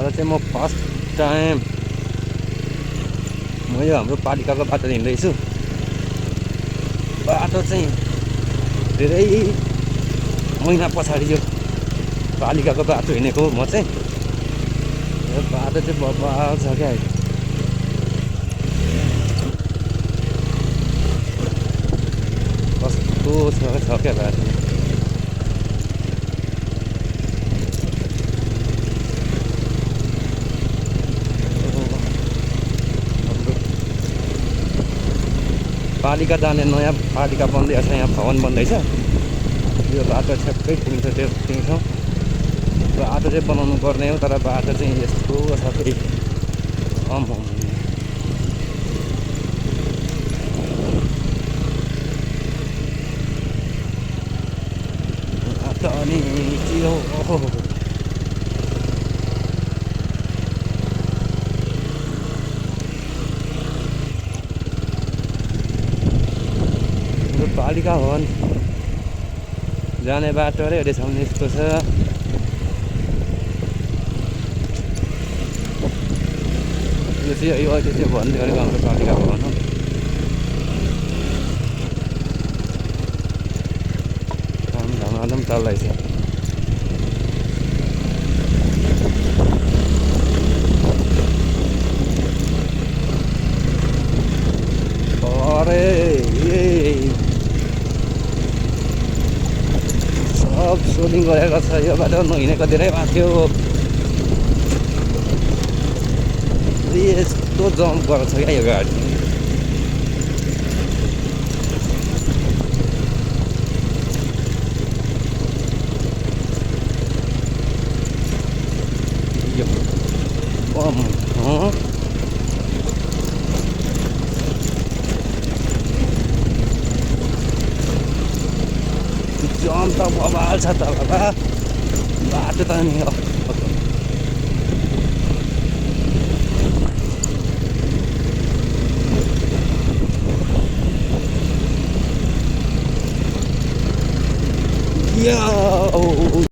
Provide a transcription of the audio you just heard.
आज चाहिँ म फर्स्ट टाइम म यो हाम्रो पालिकाको बाटो हिँड्दैछु। बाटो चाहिँ धेरै महिना पछाडि यो पालिकाको बाटो हिँडेको म चाहिँ। यो बाटो चाहिँ बबाल छ क्या। कस्तो छ क्या बाटो। पालिका जाने नयाँ पालिका बन्दैछ, यहाँ भवन बन्दैछ। यो बाटो ठ्याक्कै पुग्छ त्यही ठाउँ। बाटो चाहिँ बनाउनु पर्ने हो, तर बाटो चाहिँ यस्तो छ फेरि बाटो अनि के हो। पालिका भवन जाने बाटो अरे अहिलेसम्म यस्तो छ। यो चाहिँ यो अहिले चाहिँ भन्दै गरेको हाम्रो पालिका भवन हो। काम धमाधम चल्दैछ। अरे सब सोलिङ गरेको छ। यो बाटो नहिँडेको धेरै भएको थियो। यस्तो जम्प गरेको छ क्या यो गाडी। यो जम त बबाल छ त बाबा। बाटो त नि